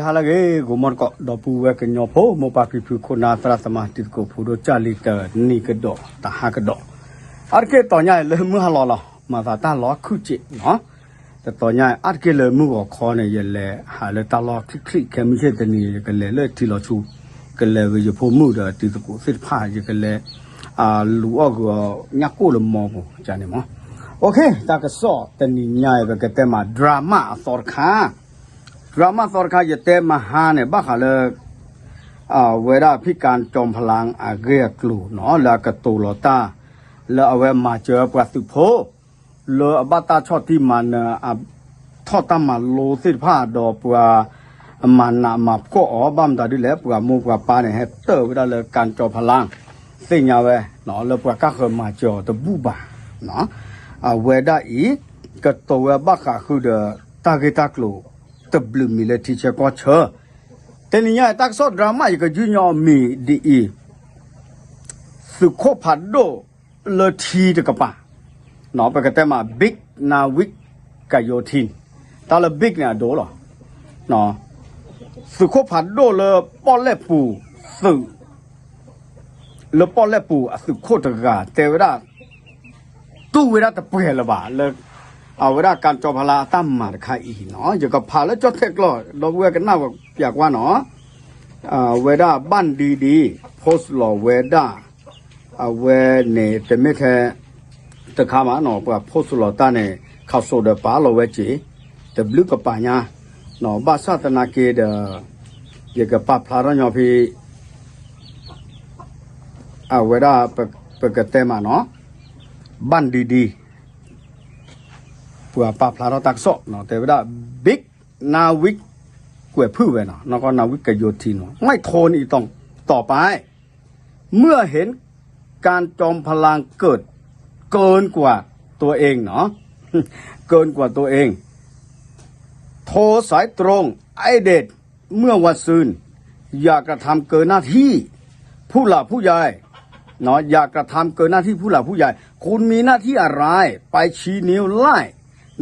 ဟါလၢအဂ့ၤ ဂီၤမီတကိး ဒီပုၢ်ဝဲၢ်ကညီဖိ မိၢ်ပၢ်ဖံဖု ခိၣ်နၢ်သရၣ်သမါ တံၤသကိးဖိဒိၣ် ကၢ်လံၤ တနံၤကဒီး တဟါကဒီး အါတက့ၢ် တီၢ်ညါအံၤလၢမုၢ်ဟါလီၤလီၤ မၤသးတၢ်လီၤခုၣ်စ့းနီၤ တတီၢ်ညါအံၤ အါတက့ၢ်လၢမုၢ်ဂီၤခီန့ၣ် ယလဲၤဟးလၢတၢ်လီၢ်ချံၣ်ချံၣ် ခဲမုၢ်ဆ့ၣ်တနံၤ ယကလဲၤလၢထံလီၤဆူ ကလဲၤဝဲယဖိမုၣ်ဒီးတံၤသကိးသ့ၣ်တဖၣ် ယကလဲၤ လူၤအီၣ်ဂုာ်အီၤညၣ်ကိၣ်လၢမီပူၤန့ၣ်မး. တၢ်ကစီၣ်တနံၤညါအံၤ ပကတဲမး drama အသီတခါ drama သီတခါ ယတဲမဟါန့ၣ် ဘၣ်ဃးလၢ အဝဲဒၣ်ဖံကၣ်ကၠီဖလၣ်အဂ့ၢ်အကျိၤနီၤ လၢအကတိၤလီၤတၢ် လၢအဝဲမၤစၢၤပှၤသုးဖိ လၢအဘၣ်တၢ်ဆီၣ်တံၢ်မၤနၢၤ အထီၣ်တၢ်မၤလိသ့ၣ်တဖၣ်ဒီးပှၤ အမၤနးမၤဖှီၣ်အီၤ ဘၣ်မတၤဒ်လဲၣ် ပှၤမိၢ်ပှၤပၢ်န့ၣ် ဟဲတၢၢ်ဝဲဒၣ်လၢကၣ်ကၠီဖလၣ် သ့ၣ်ညါဝဲ လၢပှၤကၢ်ဃၢၤမၤစၢၤအီၤတဘူၣ်ဘၣ် အဝဲဒၣ်အံၤ ကတိၤဝဲဘၣ်ဃးဃုာ်ဒီး တၢ်ဂ့ၢ်တၢ်ကျိၤ တဘျုးမံၤလၢထံဆၢကီၢ်ဆၢ တနံၤညါအံၤ တၢ်ကစီၣ် drama ယကယုၢ်ညီအီၤမံၤဒ်အံၤ သုးခိၣ်ဖးဒိၣ်လၢထံတကပၤ ပကတဲမး big နာဝံးကယိၤထံ တၢ်လၢ big န့ၣ်အဒိၣ်လီၤ. သုးခိၣ်ဖးဒိၣ်လၢပီၣ်လဲၣ်ပူၤသုး လၢပီၣ်လဲၣ်ပူၤအသုးခိၣ်တဂၤ တဲဝဲဒၣ် တူၢ်ဝဲဒၣ်တပှဲၤလၢၤဘၣ် လၢ အဝဲဒၣ်ကၣ်ကၠီဖလၣ်အတၢ်မၤတခါအံၤနီၤ ယကဖးလၢကၠီၣ်ထဲၣ်ကျိာ် ဒီပုၢ်ဝဲၢ်ကနၣ်ပျးကွၢ်နီၤ အဝဲဒၣ်ဘၣ်ဒံဒံ post လီၤဝဲဒၣ် အဝဲန့ၣ်တမ့ၢ်ထဲ တခါမးနီၤ ပှၤ post လီၤတၢ်န့ၣ် ခးစိးဒီးပာ်လီၤဝဲက့ၤ တဘျုးကပၤညါ ဘၣ်ဆၣ်သနာ်က့ဒီး ယကပာ်ဖျါထီၣ်ညီဖဲ အဝဲဒၣ် ပကတဲမးနီၤ ဘၣ်ဒံဒံ ပှၤပာ်ဖျါထီၣ်တၢ်ကစီၣ် တဲဝဲဒၣ် big နာဝံး ကွဲးဖုၣ်ဝဲနီၤ နာဝံးကယိၤထံနီၤ ไม่ทนอีกต่อไป เมื่อเห็นการจอมพลังเกิดเกินกว่าตัวเองเนาะ เกินกว่าตัวเอง โทรสายตรง ไอ้เดช เมื่อวันซืน อย่ากระทำเกินหน้าที่ผู้หลักผู้ใหญ่ เนาะ อย่ากระทำเกินหน้าที่ผู้หลักผู้ใหญ่ คุณมีหน้าที่อะไร ไปชี้นิ้วไล่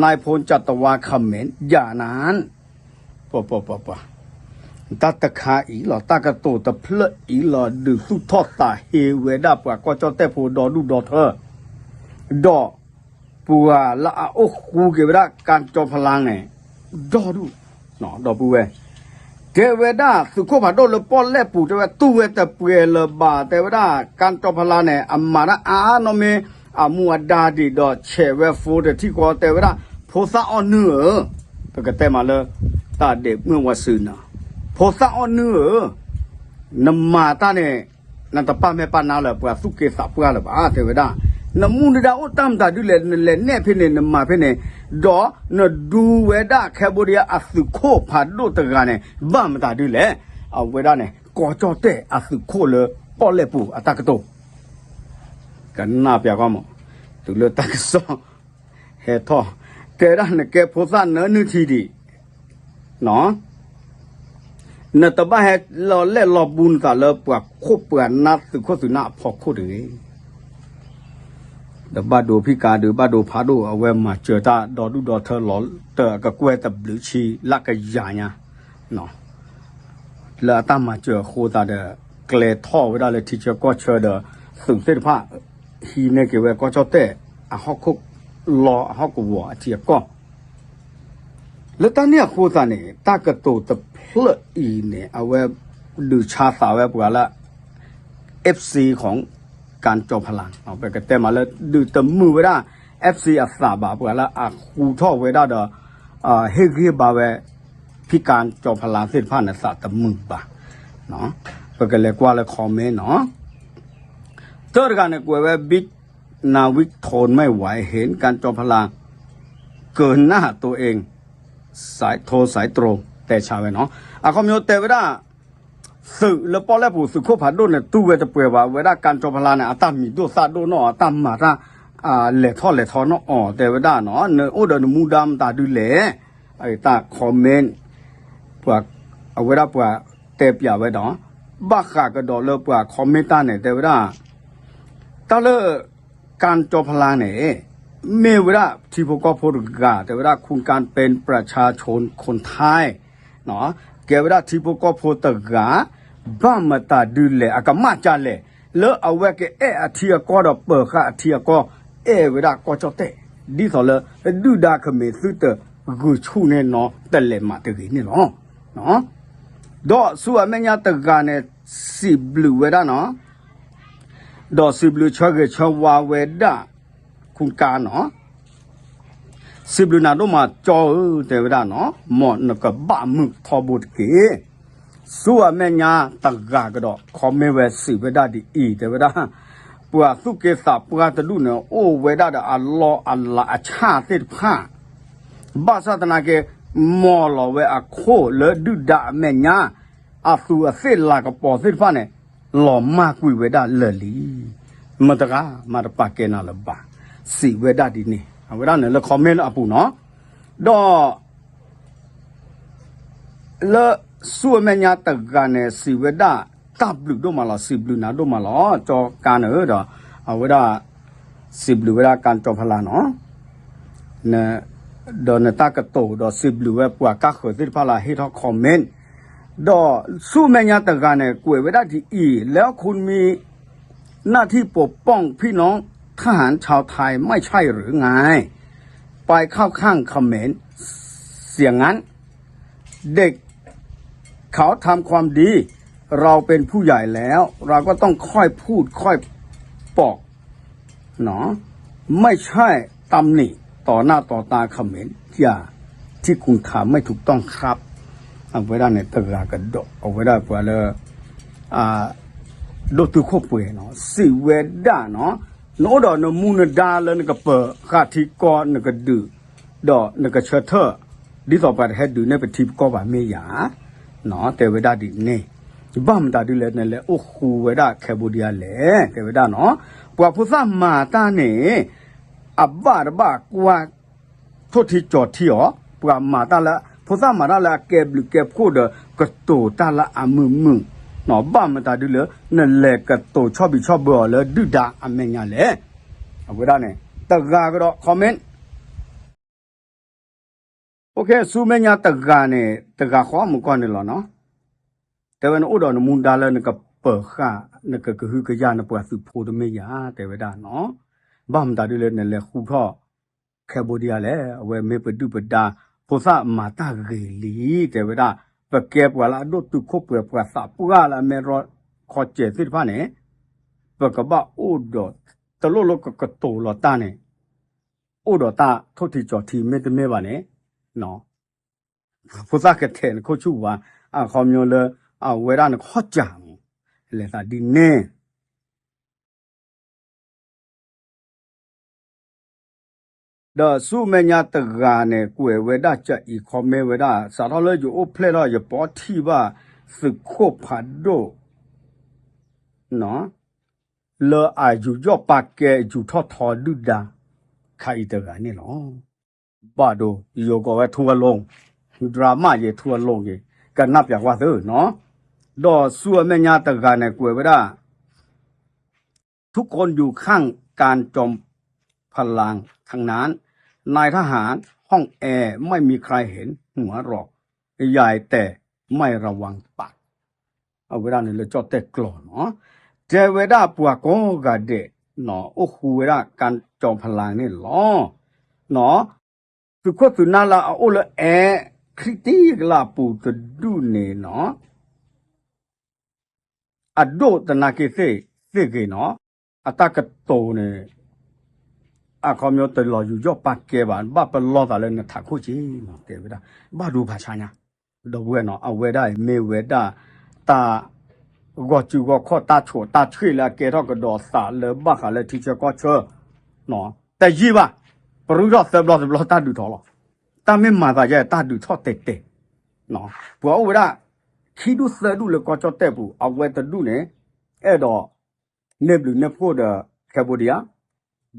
นายพลจัตวาเขมร อย่านั้น ပှၤ ပှၤ ပှၤ တၢ်တခါအံၤလီၤ တၢ်ကတိၤတဖျၢၣ်အံၤလီၤ ဒုးသူၣ်ထီၣ်သးဟ့ဝဲဒၣ်ပှၤကီၢ်ကၠီၣ်တဲၣ်ဖိဒီဒူၣ်ဒီထၢ ဒီး ပှၤလၢအအိၣ်ဃူက့ၤဝဲဒၣ် ကၣ်ကၠီဖလၣ်န့ၣ် ဒီဒူၣ် ဒီပုၢ်ဝဲၢ် တဲဝဲဒၣ်သုးခိၣ်ဖးဒိၣ်လၢပီၣ်လဲၣ်ပူၤ တဲဝဲတူၢ်ဝဲတပှဲၤလၢၤဘၣ် တဲဝဲဒၣ် ကၣ်ကၠီဖလၣ်န့ၣ် အမၤတၢ်အါနီၢ်မ့ၢ် အမူအဒါဒံးဒီးဆဲးဝဲဖိတထံၣ်ဃီ တဲဝဲဒၣ် ဖိသၣ်အီၣ်နုၢ်ဧၢ ပကတဲမးလၢ တၢ်ဒဲးမုၢ်ဝါစုနၤ ဖိသၣ်အီၣ်နုၢ်ဧၢ နမၤတၢ်န့ၣ် နတပာ်မဲာ်ပာ်နါလၢပှၤသူၣ်က့သးပှၢ်လၢၤဘၣ် တဲဝဲဒၣ် နမူနဒါအိၣ်တၢ်မတၤဒ်လဲၣ် နလဲၤနဲၣ်ဖဲန့ၣ် နမၤဖဲန့ၣ် ဒီးနဒူဝဲဒၣ် Cambodia အသုးခိၣ်ဖးဒိၣ်တဂၤန့ၣ် ဘၣ်မတၤဒ်လဲၣ် အဝဲဒၣ်န့ၣ် ကီၢ်ကၠီၣ်တဲၣ်အသုးခိၣ်လၢပီၣ်လဲၣ်ပူၤအတၢ်ကတိၤ ကနၣ်ပျးကွၢ်မး တုၤလၢတၢ်ကစီၣ် ဟဲထီၣ် တဲဒၣ်နကဲဖိသၣ်နၢနုၢ်ထံဒံး နတဘၣ်ဟဲလီၤလဲၢ်လီၤဘူးနသးလၢပှၤခိၣ်ပှၤနၢ်သုးခိၣ်သုးနၢ်အဖီခိၣ်တဂ့ၤ. ဒီးဘၣ်ဒိဖံးကၤဒုး ဘၣ်ဒိဖးဒိၣ် အဝဲမၤစၢၤတၢ်ဒီဒူၣ်ဒီထၢလီၤတၢ်ကကွဲၢ်တဘျုးဆံလၢကယၤညါ လၢအတၢ်မၤစၢၤအဃိသတးဒီး ကျဲထီၣ်ဝဲဒၣ်လၢထံဆၢကီၢ်ဆၢဒီး သုးသ့ၣ်တဖၣ် ဟံးန့ၢ်က့ၤဝဲကီၢ်ကၠီၣ်တဲၣ် အဟီၣ်ခိၣ်လီၤအဟီၣ်ကဝီၤအထံအကီၢ် လၢတၢ်န့ၣ်အဃိသတးန့ၣ် တၢ်ကတိၤတဖျၢၣ်အံၤန့ၣ် အဝဲဒုးဆါသးဝဲပှၤလၢ FC ของ ကၣ်ကၠီဖလၣ် ပကတဲမးလၢဒုးတမုာ်ဝဲဒၣ် FC အသးဘၣ် ပှၤလၢအဃူထီၣ်ဝဲဒၣ်ဒီး ဟ့ၣ်ဂံၢ်ဘါဝဲ ဖံးကၣ်ကၠီဖလၣ်သ့ၣ်တဖၣ်န့ၣ် သးတမုာ်ဘၣ်. ပကလဲၤကွၢ်လၢ comment နီၤ တၢတဂၤန့ၣ် ကွဲးဝဲ big နာဝံး ทนไม่ไหว เห็น ကၣ်ကၠီဖလၣ် เกินหน้าตัวเอง สายโทรสายตรง တဲဆါဝဲနီၤ အခီပညီတဲဝဲဒၣ် သုးလၢပီၣ်လဲၣ်ပူၤ သုးခိၣ်ဖးဒိၣ်န့ၣ် တူၢ်ဝဲတပှဲၤဘၣ် ဝဲဒၣ်ကၣ်ကၠီဖလၣ်န့ၣ် အတၢ်မံၤဒိၣ်သၣ်ဒိၣ်နီၣ် အတၢ်မၤတၢ် လဲၤထီၣ်လဲၤထီနီၣ်အီၤ တဲဝဲဒၣ်နီၤ နအိၣ်ဒီးနမူဒါမတၤဒုလဲၣ် တၢ် comment ပှၤ အဝဲဒၣ်ပှၤတဲပျးဝဲဒီး ဘၣ်ဃးကဒီးလၢပှၤ comment တၢ်န့ၣ် တဲဝဲဒၣ် တၢ်လၢ ကၣ်ကၠီဖလၣ်န့ၣ် မ့ၢ်ဝဲဒၣ်ထံဖိကီၢ်ဖိတဂၤ တဲဝဲဒၣ် คุณการเป็นประชาชนคนไทย เนาะ ကဲဝဲဒၣ်ထံဖိကီၢ်ဖိတဂၤ, ဘၣ်မတၤဒုလဲၣ် အကမၣ်ကလဲၣ်, လၢအဝဲကအဲၣ်အထံအကီၢ်ဒီးပၢၤဃာ်အထံအကီၢ်, အဲၣ်ဝဲဒၣ်ကီၢ်ကၠီၣ်တဲၣ်, ဒ်သိးလၢ ဒုၣ်ဒါခမ့ၢ်သုတဂုာ်ဆူၣ်န့ၢ်နီတလဲၤမးတဂ့ၤန့ၣ်လီၤ. ဒီးဆူအမဲာ်ညါတဂၤန့ၣ် စံးဘျုးဝဲဒၣ်နီၤ, ဒီးစံးဘျုးဆၢဂ့ၤဆၢဝါဝဲဒၣ် ခုကါနီၤ စံးဘျုးနၤဒိၣ်မးကၠီဧၢ တဲဝဲဒၣ်နီၤ, မ်နကဘၣ်မုာ်ထီဘိတက့ၢ်. ဆူအမဲာ်ညါတဂၤကဒီး comment ဝဲစံးဝဲဒၣ်ဒ်အံၤ တဲဝဲဒၣ်, ပှၤသူၣ်က့သးပှၢ်တဒူၣ်န့ၣ် အိၣ်ဝဲဒၣ်ဒီးအလီၢ်အလၤအဆၣ်သ့ၣ်တဖၣ်, ဘၣ်ဆၣ်သနာ်က့ မီၢ်လီၤဝဲအခိၣ်လၢဒုၣ်ဒါအမဲာ်ညါ, အသူးအသ့ၣ်လၤကပီၤသ့ၣ်တဖၣ်န့ၣ် လီၤမၢ်ကွံာ်ဝဲဒၣ်လၢာ်လံ. မတၤဂၤမၤတပာ်ကဲနၤလၢၤဘၣ်, စံးဝဲဒၣ်ဒ်န့ၣ်, အဝဲဒၣ်န့ၣ်လၢ comment လၢအပူၤနီၤ, ဒီး လၢဆူအမဲာ်ညါတဂၤန့ၣ် စံးဝဲဒၣ် တၢ်ဘျုးဒိၣ်မးလီၤ, စံးဘျုးနၤဒိၣ်မးလီၤ ကၠီကါန့ၣ်ဒီး အဝဲဒၣ် စံးဘျုးဝဲဒၣ်ကၠီဖလါနီၤ, ဒီးနတၢ်ကတိၤဒီးစံးဘျုးဝဲပှၤကါဃၢၤသ့ၣ်တဖၣ်လၢဟ့ၣ်ထီၣ် comment, ဒီးဆူအမဲာ်ညါတဂၤန့ၣ် ကွဲးဝဲဒၣ်ဒ်အံၤ, แล้วคุณมีหน้าที่ปกป้องพี่น้องทหารชาวไทยไม่ใช่หรือไง ไปเข้าข้างเขมรเสียงั้น เด็ก เขาทำความดี เราเป็นผู้ใหญ่แล้ว เราก็ต้องค่อยพูดค่อยบอกเนาะ ไม่ใช่ตำหนิต่อหน้าต่อตาเขมร อย่า ที่คุณทำไม่ถูกต้องครับ အဝဲဒၣ်န့ၣ် တဂၤကဒီး အဝဲဒၣ်ပှၤလၢ ဒိၣ်တုာ်ခိၣ်ပှဲၤနီၤ စံးဝဲဒၣ်နီၤ, နအိၣ်ဒီးနမူနဒါလၢနကပၢၤဃာ်ထံကီၢ် နကဒုး ဒီးနကဆၢထၢၣ် ဒ်သိးပှၤတဟဲဒုးနဲၣ်ပထံပကီၢ်ဘၣ်မ့ၢ်ယၤ တဲဝဲဒၣ်ဒ်န့ၣ်, ဘၣ်မတၤဒ်လဲၣ် နလဲၤအိၣ်ဃူဝဲဒၣ် Cambodia လဲၣ် တဲဝဲဒၣ်နီၤ, ပှၤဖိသၣ်မၤတၢ်န့ၣ် အဘၣ်တဘၣ်ကွၢ် ထိၣ်ထံကၠီၤထံအီၤ, ပှၤမၤတၢ်လၢ ဖိသၣ်မၤတၢ်လၢအကဲဘျုးကဲဖှိၣ်ဒီး ကတိၤတၢ်လၢအမုာ်မုာ်, ဘၣ်မတၤဒ်လဲၣ် နလဲၤကတိၤဆီၣ်ဘံးဆီၣ်ဘၢအီၤလၢဒုၣ်ဒါအမဲာ်ညါလဲၣ်, အဝဲဒၣ်န့ၣ် တဂၤကဒီး comment အိၣ်ခ့ ဆူမဲာ်ညါတဂၤန့ၣ် တဂၤဃီမုၢ်ကီၢ်န့ၣ်လီၤနီၤ, တဲဝဲနအိၣ်ဒီးနမူဒါလၢနကပၢၤဃာ် နကကဟုကယာ်နပှၤသုးဖိတမ့ၢ်ယၤ တဲဝဲဒၣ်နီၤ, ဘၣ်မတၤဒ်လဲၣ် နလဲၤဃူထီၣ် Cambodia လဲၣ်, အဝဲမ့ၢ်ပဒုၣ်ပဒါ ဖိသၣ်မၤတၢ်ဂ့ၤလံ တဲဝဲဒၣ်, ပကဲပှၤလၢအဒိၣ်တုာ်ခိၣ်ပှဲၤ ပှၤသးပှၢ်လၢအမဲာ်ရီခီစဲးသ့ၣ်တဖၣ်န့ၣ် ပကဘၣ်အိၣ်ဒီး တလိၣ်လၢကကတိၤလီၤတၢ်န့ၣ် အိၣ်ဒီးတၢ်ထိၣ်ထံကၠီၤထံမ့တမ့ၢ်ဘၣ်န့ၣ် ဖိသၣ်ကထဲးနခိၣ်ဆူၣ်ဝါ အခီပညီလၢ အဝဲဒၣ်န့ၣ်ခီၣ်စးမး လဲၤသးဒ်န့ၣ် ဒီးဆူမဲာ်ညါတဂၤန့ၣ် ကွဲးဝဲဒၣ်ကအံၤ comment ဝဲဒၣ် စးထီၣ်လၢယအိၣ်ဖျဲၣ်ထီၣ် ယပိာ်ထံၣ်ဘၣ်သုးခိၣ်ဖးဒိၣ် လၢအယူးယီၣ်ပာ်ကဲယူးထီၣ်ထီဒုၣ်ဒါ ခါအံၤတဂၤန့ၣ်လီၤ. ဘၣ်ဒိ ယိၤကီးဝဲထူအလိၤ drama ယဲထူအလိၤက့ၤ ကနၣ်ပျးကွၢ်သုနီၤ, ဒီးဆူအမဲာ်ညါတဂၤန့ၣ် ကွဲးဝဲဒၣ် ทุกคนอยู่ข้างกันจอมพลังทั้งนั้น นายทหารห้องแอร์ไม่มีใครเห็นหัวหรอก ใหญ่แต่ไม่ระวังปาก အဝဲဒၣ်န့ၣ်လၢကၠီၣ်တဲၣ်ကျိာ်နီၤ, တဲဝဲဒၣ်ပှၤကိးဂၤဒဲး အိၣ်ဃူဝဲဒၣ် กันจอมพลัง န့ၣ်လီၤ. သုးခိၣ်သုးနၢ်လၢအအိၣ်လၢအဲ ခရံာ်တံၢ်ကလးပူၤတဒူၣ်န့ၣ်နီၤ အဒိၣ်သနာ်က့သ့ၣ်ဂ့ၤနီၤ, အတၢ်ကတိၤန့ၣ် အခီပညီတလီၤယူးယီၣ်ပာ်ကဲဘၣ်, ဘၣ်ပလီၢ်သးလၢနထးခိၣ်က့နီၤ တဲဝဲဒၣ်, ဘၣ်ဒိဖးဆါညါ, ဒီပုၢ်ဝဲၢ်နီၤ အဝဲဒၣ်အံၤမ့ၢ်ဝဲဒၣ် တၢ် ဂီၤစုဂီၤခီၣ် တၢ်ဆိးတၢ်ဆှ့ၣ်လၢအကဲထီၣ်ကဒီးသးလၢဘၣ်ဃးလၢထံဆၢကီၢ်ဆၢ တယံာ်ဘၣ်, ပရူထီၣ်သၢဘျီတဘျီတၢ်ဒုးထီၣ်လီၤ. တၢ်မ့ၢ်မၤသးယဲ တၢ်ဒုးထီၣ်တဲာ်တဲာ်, ပှၤအိၣ်ဝဲဒၣ် ခံဒူၣ်သၢဒူၣ်လၢကီၢ်ကၠီၣ်တဲၣ်ပူၤ, အဝဲတဒူၣ်န့ၣ် အဲၣ်ဒိး န့ၢ်ဘျုးန့ၢ်ဖှိၣ်ဒီး Cambodia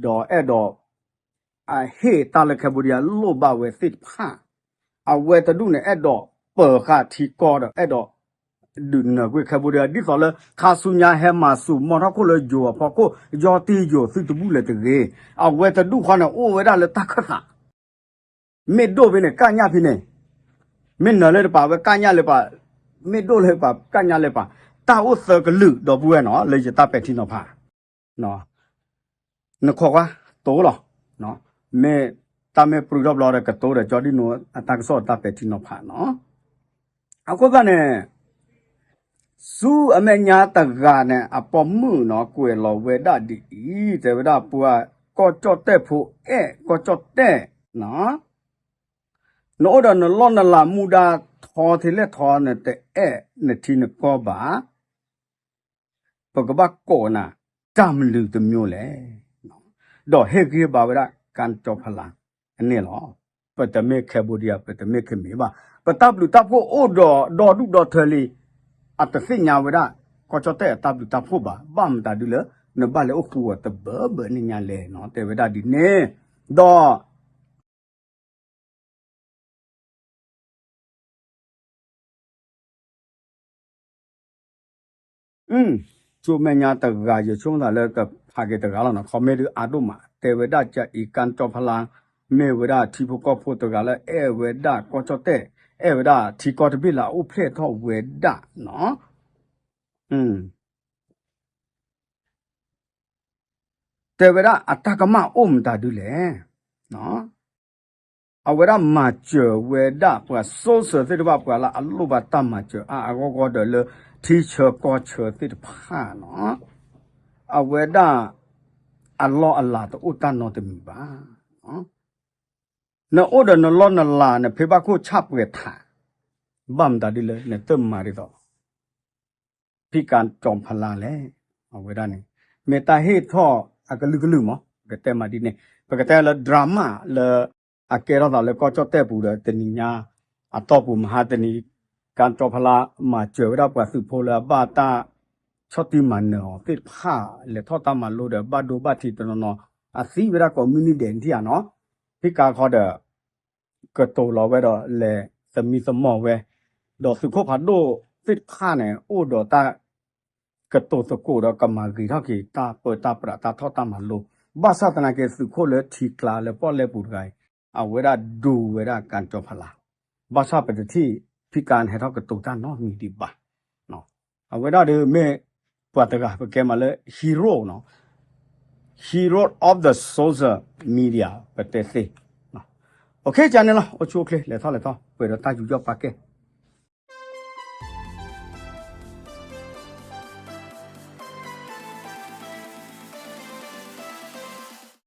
ဒီးအဲၣ်ဒိး အဟ့ၣ်တၢ်လၢ Cambodia လိၣ်ဘၣ်ဝဲသ့ၣ်တဖၣ်, အဝဲတဒူၣ်န့ၣ် အဲၣ်ဒိးပၢၤဃာ်ထံကီၢ်ဒီး အဲၣ်ဒိး ဒုးနၢၤကွံာ် Cambodia ဒ်သိးလၢခါဆူညါဟဲမၤစူၤမီၢ်ထီၣ်ခိၣ်လၢယိၤအဖီခိၣ် ယီၢ်တံၢ်ယိၤသုတဘူၣ်လဲၣ်တဂ့ၤ, အဝဲတဒူၣ်ဃီန့ၣ် အိၣ်ဝဲဒၣ်လၢတၢ်ခၢၣ်သး မ့ၢ်ဒိၣ်ဖဲန့ၣ် ကၣ်ညၣ်ဖဲန့ၣ်, မ့ၢ်နၢၤလၢတပၤ ဝဲကညးလၢပှၤ, မ့ၢ်ဒိၣ်လၢပှၤ ကညးလၢပှၤ, တၢ်အိၣ်သၢကလုာ် ဒီပုၢ်ဝဲၢ်နီၤ လၢယတၢ်ပဲာ်ထံနီၤဖး, နခိးကွၢ်တိလီၤ, မ့ၢ်တၢ်မ့ၢ်ပြူထီၣ်ဘျီဒီး ကတိဒီးကၠီဒံၣ်နိအတၢ်ကစီၣ်အတၢ်ပဲာ်ထံနီၤဖးနီၤ. အဃိသတးန့ၣ် ဆူအမဲာ်ညါတဂၤန့ၣ် အပိာ်မုၣ်နီၤ ကွဲးလီၤဝဲဒၣ်ဒ်အံၤ, တဲဝဲဒၣ် ပှၤကီၢ်ကၠီၣ်တဲၣ်ဖိအဲၣ်ကီၢ်ကၠီၣ်တဲၣ်နီၤ, နအိၣ်ဒီးနလီၢ်နလၤမူဒါထီထဲလဲၣ်ထီ နတအဲၣ်နထံနကီၢ်ဘၣ်, ပကဘၣ်ကိးနၤတၢ်မနုၤတမျိုးလဲၣ်, ဒီးဟ့ၣ်ဂံၢ်ဘါဝဲဒၣ် ကၠီၣ်ဖလါအန့ၣ်လီၤ. ပတမ့ၢ် Cambodia ပတမ့ၢ် Khmer ဘၣ်, ပတၢ်ဘျုးတၢ်ဖှိၣ်အိၣ်ဒီးဒီဒူၣ်ဒီထၢလံ, အတသ့ၣ်ညါဝဲဒၣ် ကီၢ်ကၠီၣ်တဲၣ်အတၢ်ဘျုးတၢ်ဖှိၣ်ဘၣ်, ဘၣ်မတၤဒုလဲၣ်, နဘၣ်လဲၤအိၣ်ဃူအီၤတဘၢဘၢန့ၣ်ညါလဲၣ်နီၤ, တဲဝဲဒၣ်ဒ်န့ၣ်, ဒီး ဆူမဲာ်ညါတဂၤ ယဆိကမိၣ်သးလၢကဖးက့ၤတဂၤလီၤနီၤ, ခီမ့ၢ်ဒုးအါဒိၣ်မး, တဲဝဲဒၣ်ကအံၤ ကၠီၣ်ဖလါ မ့ၢ်ဝဲဒၣ်ထံဖိကီၢ်ဖိတဂၤလၢအဲၣ်ဝဲဒၣ်ကီၢ်ကၠီၣ်တဲၣ်, အဲၣ်ဝဲဒၣ်ထံကီၢ်တဘ့ၣ်လၢအအိၣ်ဖျဲၣ်ထီၣ်ဝဲဒၣ်နီၤ. တဲဝဲဒၣ်အတၢ်ကမၣ်အိၣ်မတၤဒုလဲၣ်. အဝဲဒၣ်မၤစၢၤဝဲဒၣ်ပှၤစိစၢၤသ့ၣ်တဖၣ် ပှၤလၢအလိၣ်ဘၣ်တၢ်မၤစၢၤအါအါဂီၢ်ဂီၢ်ဒီးလၢထံဆၢကီၢ်ဆၢသ့ၣ်တဖၣ်နီၤ, အဝဲဒၣ် အလီၢ်အလၤတအိၣ်တၢ်နီတမံၤဘၣ်. နအိၣ်ဒီးနလီၢ်နလၤ နဖံးဘၣ်ခိၣ်ဆၣ်ပှဲၤထး, ဘၣ်မတၤဒ်လဲၣ် နတမၤဒ်သိး ဖံးကၠီၣ်ဖလါလဲၣ်. အဝဲဒၣ်န့ၣ် မ့ၢ်တၢ်ဟ့ၣ်ထီၣ်အကလုာ်ကလုာ်မး ပကတဲမးဒ်န့ၣ်, ပကတဲလၢ drama လၢအကဲထီၣ်သးလၢကီၢ်ကၠီၣ်တဲၣ်ပူၤဒီး တနံၤညါ အတီၢ်ပူၤမဟါတနံၤ ကၠီၣ်ဖလါမၤစၢၤဝဲဒၣ်ပှၤသုးဖိလၢအဘၣ်တၢ်ဆီၣ်တံၢ်မၤနၢၤအီၤသ့ၣ်တဖၣ် လဲၤထီၣ်တၢ်မၤလိဒီးဘၣ်ဒိဘၣ်ထံးတနီၤနီၤ အသံဝဲဒၣ်ကိးမုၢ်နံၤဒဲးနထံၣ်ဧါနီၤ, ဖံးကၠီခီဒီး ကတိၤလီၤဝဲဒီးလဲၤသမံသမိးဝဲ, ဒီးသုးခိၣ်ဖးဒိၣ်သ့ၣ်တဖၣ်န့ၣ် အိၣ်ဒီးတၢ်ကတိၤသကိးဒီးကမၤဂ့ၤထီၣ်က့ၤတၢ်ပၢတၢ်ပြးတၢ်ထီၣ်တၢ်မၤလိ, ဘၣ်ဆၣ်သနာ်က့သုးခိၣ်လၢထံကျါလၢပီၣ်လဲၣ်ပူၤတဂၤအံၤ အဝဲဒၣ်ဒိဝဲဒၣ်ကၠီၣ်ဖလါ, ဘၣ်ဆၣ်ပတထံၣ်ဖံးကၠီန့ၣ်ဟဲထီၣ်ကတိၤတၢ်နီတမံၤဒံးဘၣ်. အဝဲဒၣ်ဒီးမ့ၢ်ပှၤတဂၤပကဲမးလၢ hero နီၤ, hero of the social media ပတဲသ့. အိၣ်ခ့ကန့ၣ်လီၤ အိၣ်ဆူၣ်အိၣ်ချ့ လဲၤထီၣ်လဲၤထီၣ် ပှဲၤဒီးတၢ်ယူးယီၣ်ပာ်ကဲ